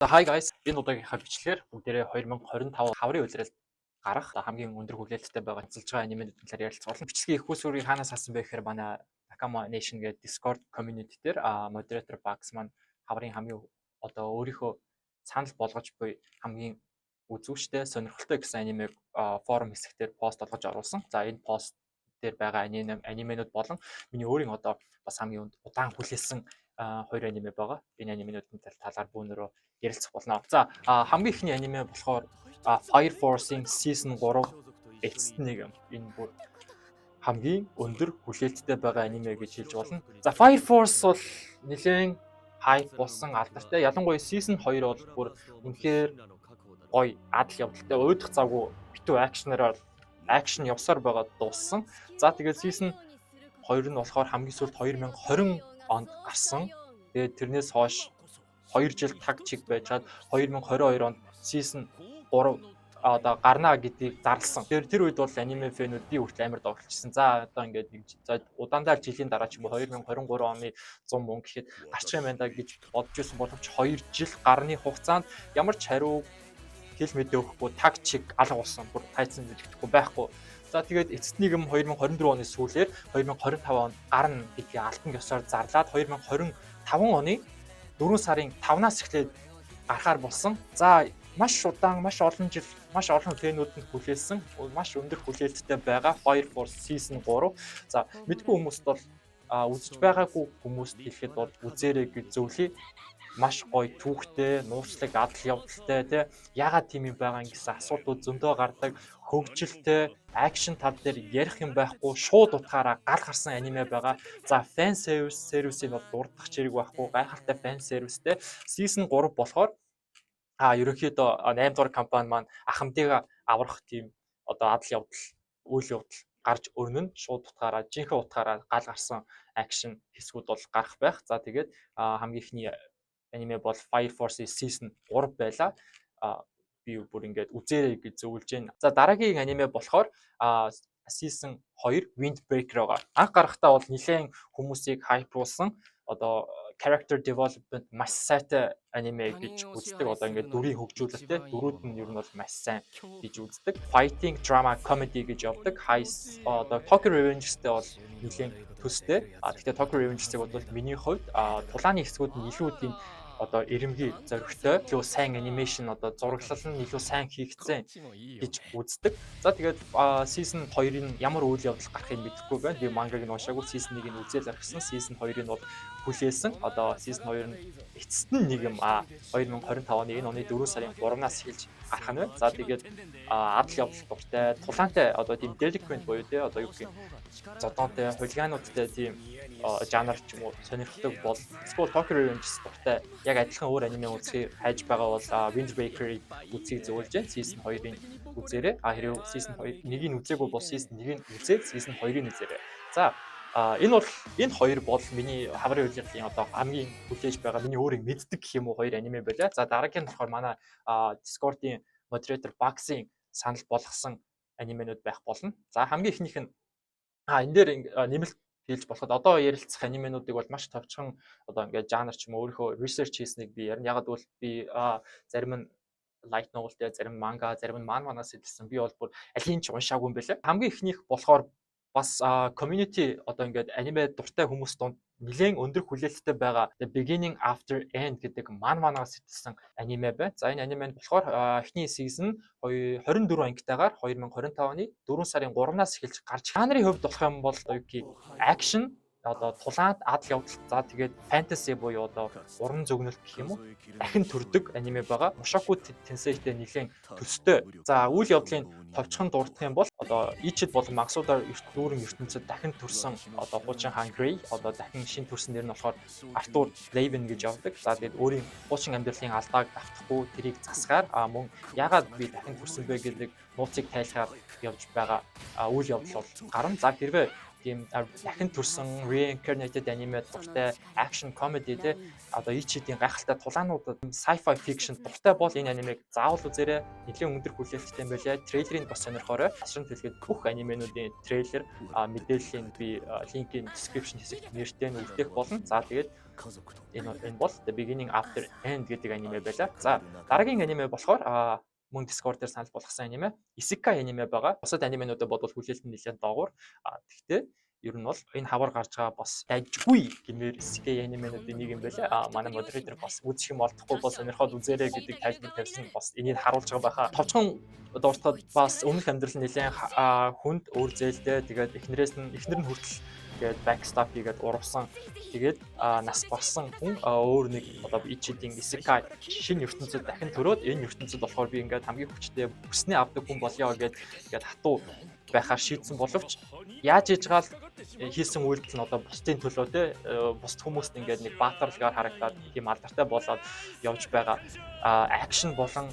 За, hi guys. Энэ удаагийнхаа бичлэгээр бүгдээрээ 2025 хаврын улиралд гарах хамгийн өндөр хүлээлттэй байгаа, цэцэлж байгаа анименуудын талаар ярилцах болно. Бичлэгийн эх үүсвэрийг хаанаас авсан бэ гэхээр манай Nakama Nation гэдэг Discord community дээр moderator Bugs маань хаврын хамгийн одоо өөрийнхөө санал болгож буй хамгийн үзүүштэй, сонирхолтой гэсэн анимег форум хэсэгтэр пост болгож оруулсан. За, энэ пост дээр байгаа анименууд болон миний өөрийн одоо бас хамгийн удаан хүлээсэн хоёр аниме байгаа. Энэ анименуудын талаар бөөнөрөө ярилцах болно. За, хамгийн эхний аниме болохоор Fire Force-ийн Season 3 эцэст нэг юм. Энэ бүр хамгийн өндөр хүлээлттэй байгаа аниме гэж хэлж болно. За, Fire Force бол нэлээд hype болсон, алдартай. Ялангуяа Season 2 бол бүр үнэхээр гоё адал явдалтай, уйдах завгүй битүү action аар action явсаар байгаа дууссан. За, тэгээд Season 2 нь болохоор хамгийн сүүлд 2020 онд гарсан. Тэгээд тэрнээс хойш 2 жил таг чиг байжгаад 2022 онд Season 3 одоо гарнаа гэдгийг зарласан. Тэр үед бол аниме fan үүд, би хүртэл амар догтлчихсан. За, одоо ингээд нэг за удаандаа жилийн дараа ч юм уу, 2023 оны 100 мөнгө гэхэд гарчих юм байна да гэж бодож байсан боловч 2 жил гарны хугацаанд ямар ч хариу хэл мэдээ өгөхгүй таг чиг алга болсон. Бүр тайцсан мэддэхгүй байхгүй. За, тэгээд эцэст нийгэм 2024 оны сүүлээр 2025 онд гарна гэдгийг албан ёсоор зарлаад 2025 оны 4 сарын 5-наас эхлээд гарахаар болсон. За, маш удаан, маш олон жил, маш олон fan үүд нь хүлээсэн, маш өндөр хүлээлттэй байгаа Fire Force Season 3. За, мэдгүй хүмүүст бол, үзэж байгаагүй хүмүүст хэлэхэд бол үзээрэй гэж зөвлөе. Маш гоё түүхтэй, нууцлаг адал явдалтай, тий, яагаад тийм юм байгаа юм гэсэн асуултууд зөндөө гардаг, хөгжилтэй, action тал дээр ярих юм байхгүй, шууд утгаараа гал гарсан аниме байгаа. За, fan service-ийг бол дурдах хэрэг байхгүй, гайхалтай fan service-тэй. Season 3 болохоор ерөнхийдөө 8 дугаар компани маань Ахмадыг аврах тийм одоо адал явдал, үйл явдал гарч өрнөн, шууд утгаараа, жинхэнэ утгаараа гал гарсан action хэсгүүд бол гарах байх. За, тэгээд хамгийн эхний аниме бол Fire Force Season 3 байлаа. Би бүр ингээд үзээрэй гэж зөвлөж байна. За, дараагийн аниме болохоор Season 2 Windbreaker байгаа. Анх гарахдаа бол нэлээд хүмүүсийг hype уулсан, одоо character development маш сайтай аниме гэж үздэг. Одоо ингээд дүрийн хөгжүүлэлттэй, дүрүүд нь ер нь бол маш сайн гэж үздэг. Fighting, drama, comedy гэж явдаг. High одоо Tokyo Revengers-тэй бол нэлээд төстэй. А гэхдээ Tokyo Revengers-ийг бол миний хувьд тулааны хэсгүүд нь илүү тийм одоо эрэмбий зоригтой, илүү сайн animation, одоо зураглал нь илүү сайн хийгдсэн гэж үздэг. За, тэгээд season 2-ын ямар үйл явдал гарахыг мэдэхгүй байна. Би мангаг нь уншаагүй, season 1-ийг нь үзээл аргасан. Season 2-ыг нь бол хүлээсэн. Одоо season 2 нь эцэст нь нэг юм 2025 оны энэ оны 4 сарын 3-наас эхэлж гарах нь байна. За, тэгээд адал явдал дуртай, тулаантай, одоо тийм delinquent буюу те одоо юу гэх юм, зодоонтой, хулигануудтай тийм жанр ч юм уу сонирхдаг бол, эсвэл Tokyo Revengers дуртай, яг адилхан өөр аниме үзхийг хайж байгаа бол Windbreaker-ыг үзхийг зөвлөж байна. Season 2-ыг үзээрэй. А хэрвээ Season 2 нэгийг үзээгүй бол Season 1-ийг үзээд Season 2-ыг үзээрэй. За, энэ бол энэ хоёр бол миний хаврын улирлын одоо хамгийн хүлээж байгаа, миний өөрийг мэддэг гэх юм уу, хоёр аниме байлаа. За, дараагийн нь болохоор манай Discord-ийн moderator Bugs-ийн санал болгосон анименууд байх болно. За, хамгийн эхнийх нь энэ дээр нэмэлт хэлж болоход одоо ярилцах анименуудыг бол маш товчхон одоо ингээд жанр ч юм уу өөрийнхөө research хийснийг би ярина. Ягаад гэвэл би зарим нь light novel дээр, зарим нь манга, зарим нь манванаас илсэн. Би бол бүр алийг ч уншаагүй юм байлаа. Хамгийн эхнийх болохоор бас community, одоо ингээд аниме дуртай хүмүүс дунд нэлээд өндөр хүлээлттэй байгаа The Beginning After End гэдэг манванаас сэтэлсэн аниме байна. За, энэ аниме нь болохоор эхний season 24 ангитайгаар 2025 оны 4 сарын 3-наас эхэлж гарч, жанрын хувьд болох юм бол юу гэх, action, одоо тулаанд адал явдал, за тэгээд fantasy буюу одоо уран зөгнөлт гэх юм уу, дахин төрдөг аниме байгаа. Mushoku Tensei-тэй нэлээд төстэй. За, үйл явдлын товчхон дурдах юм бол одоо Ичид болон мангасуудаар дүүрэн ертөнцөд дахин төрсэн одоо хуучин хаан Грей, одоо дахин шин төрсэн нэр нь болохоор Артур Лейвен гэж явдаг. За, тэгээд өөрийн хуучин амьдралын алдааг давтахгүй тэрийг засгаар мөн яагаад би дахин төрсэн бэ гэдэг нууцыг тайлахаар явж байгаа үйл явдал бол гарна. За, хэрвээ Тийм дахин төрсэн reincarnated аниме дуртай, action comedy те, одоо ecchi-ийн гайхалтай тулаануудад, sci-fi fiction дуртай бол энэ анимег заавал үзээрэй. Нэлээд өндөр хүлээлттэй юм байлаа. Трейлерыг бас сонирхоорой. Асран төлөхөд бүх анименуудын трейлер мэдээллийн би линкийн description хэсэгт нэртэй нь үлдээх болно. За, тэгээд энэ бол The Beginning After End гэдэг аниме байлаа. За, дараагийн аниме болохоор мөн Discord дээр санал болгосон аниме Isekai аниме байгаа. Бусад анименуудад бодвол хүлээлт нь нэлээд доогуур. А тэгтээ ер нь бол энэ хавар гарч байгаа бас дажгүй гэмээр Isekai анименуудын нэг юм байлаа. Манай модератор бас үзэх юм олдохгүй бол сонирхоод үзээрэй гэдэг тайлбар тавьсан, бас энийг харуулж байгаа байхаа. Товчхон дуртахад бас өмнөх амьдрал нь нэлээд хүнд өөр зээлтэй. Тэгээд эхнэрээс нь, эхнэр нь хүртэл тэгээд backstab хийгээд урвсан. Тэгээд нас барсан хүн өөр нэг одоо ecchi-ийн isekai шинэ ертөнцөд дахин төрөөд, энэ ертөнцөд болохоор би ингээд хамгийн хүчтэй хүснээ авдаг хүн болёо гэд ингээд хатуу байхаар шийдсэн боловч яаж иж гаал хийсэн үйлдэл нь одоо бусдын төлөө те, бусд хүмүүст ингээд нэг баатарлагаар харагдаад тийм алдартай болоод явж байгаа. Action болон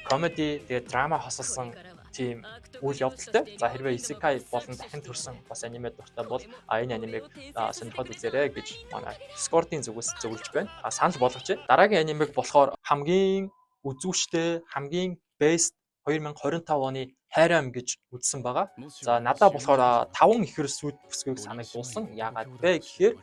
comedy, тэгээд драма хосолсон тийм үйл явдалтай. За, хэрвээ isekai болон дахин төрсэн бас аниме дуртай бол энэ анимег сонирхоод үзээрэй гэж манай Discord-ын зүгээс зөвлөж байна. Санал болгож байна. Дараагийн анимег болохоор хамгийн үзүүштэй, хамгийн best 2025 оны Harem гэж үзсэн байгаа. За, надаа болохоор таван ихэр сүйт бүсгүйг санагдуулсан. Яагаад вэ гэхээр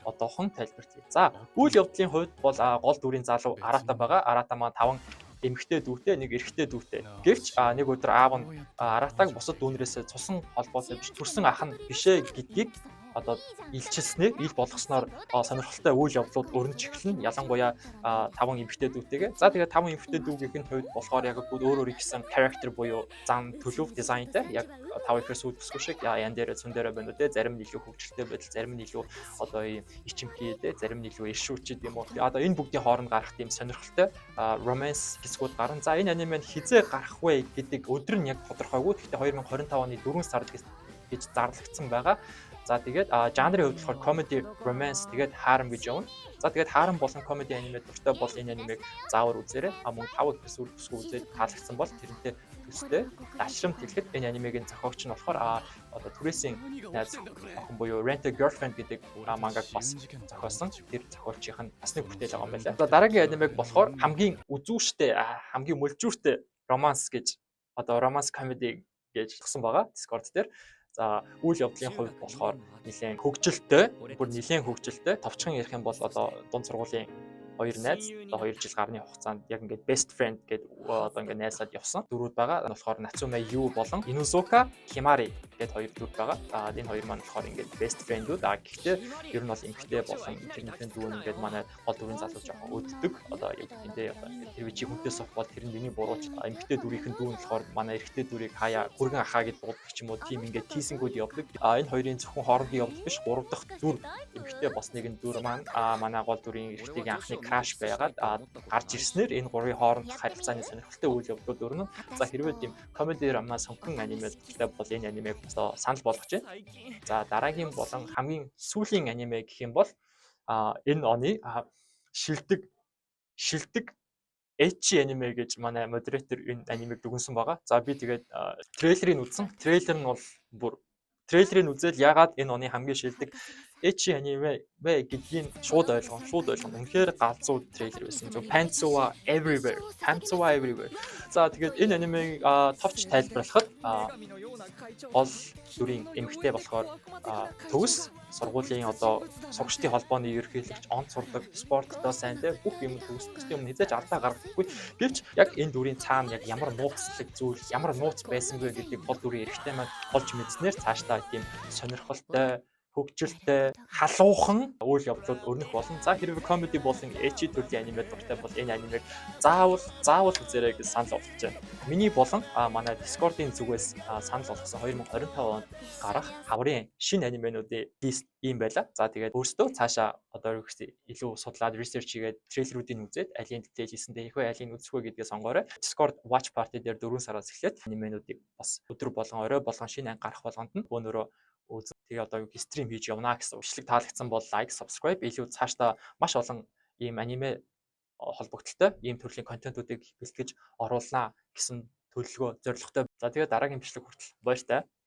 одоохон тайлбарлая. За, үйл явдлын хувьд бол гол дүрийн залуу Арата байгаа. Арата маань таван эмэгтэй дүүтэй, нэг эрэгтэй дүүтэй. Гэвч нэг өдөр аав нь Аратаг бусад дүүнрээс цусан холбоотой биш, төрсөн ах нь бишээ гэдгийг одоо илчилснээр, ил болгосноор сонирхолтой үйл явдлууд өрнөж эхэлнэ. Ялангуяа таван эмэгтэй дүүтэйгээ. За, тэгээд таван эмэгтэй дүүгийнх нь хувьд болохоор яг өөр өөр ихсэн character буюу зан төлөв дизайнтай, яг тав ихэр сүйт бүсгүй шиг ян дээр цүн дээр байна уу те, зарим нь илүү хөгжилтэй байдал, зарим нь илүү одоо ийм ичимхий те, зарим нь илүү иршүүчд юм уу. Одоо энэ бүгдийн хооронд гарах тийм сонирхолтой romance хэсгүүд гарна. За, энэ аниме нь хизээ гарах вэ гэдэг өдөр нь яг тодорхойгүй. Гэхдээ 2025 оны 4 сард гэж зарлагдсан байгаа. За, тэгээд жанрын хувьд болохоор comedy, romance, тэгээд harem гэж явна. За, тэгээд harem болон comedy аниме дуртай бол энэ анимег заавал үзээрэй. А мөн тав их сүйт бүсгүй үзээд таалагдсан бол тэрнтэй төстэй дашрамт хэлэхэд энэ анимегийн зохиогч нь болохоор одоо түрээсийн найз охин буюу Rent a Girlfriend гэдэг мангаг бас зохиосон. Тэр зохиолчийн нь бас нэг бүтээл байгаа юм байна. За, дараагийн анимег болохоор хамгийн үзүүштэй, хамгийн мөлжүүртэй romance гэж, одоо romance comedy гэж тгсан байгаа Discord дээр. За, үйл явдлын хувьд болохоор нэлээд хөгжилтэй, бүр нэлээд хөгжилтэй. Товчхон ярих юм бол одоо дунд сургуулийн хоёр найз одоо 2 жил гарны хугацаанд яг ингээд best friend гэдэг, одоо ингээд найзлаад явсан дүрүүд байгаа. Энэ болохоор Natsume Yu болон Inuzuka Himari гэдэг хоёр дүр байгаа. А энэ хоёр маань болохоор ингээд best friend-үүд. А гэхдээ ер нь бол эмэгтэй болон тэрнийхэн дүү нь ингээд манай гол дүрийн залуу жоохон өддөг. Одоо яг гэндээ одоо ингээд тэр чи хүнтэй суух бол тэр нь миний бурууч. Эмэгтэй дүрийнхэн дүү нь болохоор манай эрэгтэй дүрийг хаяа хүргэн ахаа гэж дууддаг ч юм уу, тийм ингээд teasing-үүд явдаг. А энэ хоёрын зөвхөн хоорондын явдал биш, гурав дахь дүр, эмэгтэй бас нэгэн дүр маань манай гол дүрийн эрэгтэйгийн анхны crush байгаад гарч ирснээр энэ гурвын хоорондох харилцааны сонирхолтой үйл явдлууд өрнө. За, хэрвээ тийм comedy, romance, хөнгөн аниме дуртай бол энэ анимег одоо санал болгож байна. За, дараагийн болон хамгийн сүүлийн аниме гэх юм бол энэ оны шилдэг ecchi аниме гэж манай модератор энэ анимег дүгнсэн байгаа. За, би тэгээд трейлерыг үзсэн. Трейлер нь бол бүр, трейлерыг үзэл ягаад энэ оны хамгийн шилдэг ecchi аниме вэ гэдгийг шууд ойлгоно. Шууд ойлгоно. Үнэхээр галзуу трейлер байсан. Зөв Pantsuwa everywhere. Pantsuwa everywhere. За, тэгээд энэ анимег товч тайлбарлахад гол дүрийн эмэгтэй болохоор төгс сургуулийн одоо сурагчдын холбооны ерөнхийлөгч, онц сурдаг, спорттой сайн те, бүх юм төгс, төслийн өмнө хэзээ ч алдаа гаргадаггүй. Гэвч яг энэ дүрийн цаана яг ямар нууцлаг зүйл, ямар нууц байсан бэ гэдгийг гол дүрийн эрэгтэй маань олж мэдснээр цаашдаа тийм сонирхолтой, хөгжилтэй, халуухан үйл явдлууд өрнөх болно. За, хэрвээ comedy болон ecchi төрлийн аниме дуртай бол энэ анимег заавал заавал үзээрэй гэж санал болгож байна. Миний болон манай Discord-ын зүгээс санал болгосон 2025 онд гарах хаврын шинэ анименуудын list ийм байла. За, тэгээд өөрсдөө цаашаа одоо илүү судлаад, research хийгээд, трейлерүүдийг үзээд алийг playlist-эндээ хийх вэ, алийг үзэх вэ гэдгээ сонгоорой. Discord watch party дээр 4 сараас эхлээд анименуудыг бас өдөр болгон, орой болгон, шинэ анги гарах болгонд нь бөөнөрөө үзэн, тэгээ одоо юу stream хийж явна гэсэн. Бичлэг таалагдсан бол like, subscribe, илүү цаашдаа маш олон ийм аниме холбогдлолтой ийм төрлийн контентуудыг бэлтгэж оруулнаа гэсэн төлөвлөгөө, зорилготой. За, тэгээ дараагийн бичлэг хүртэл баяртай.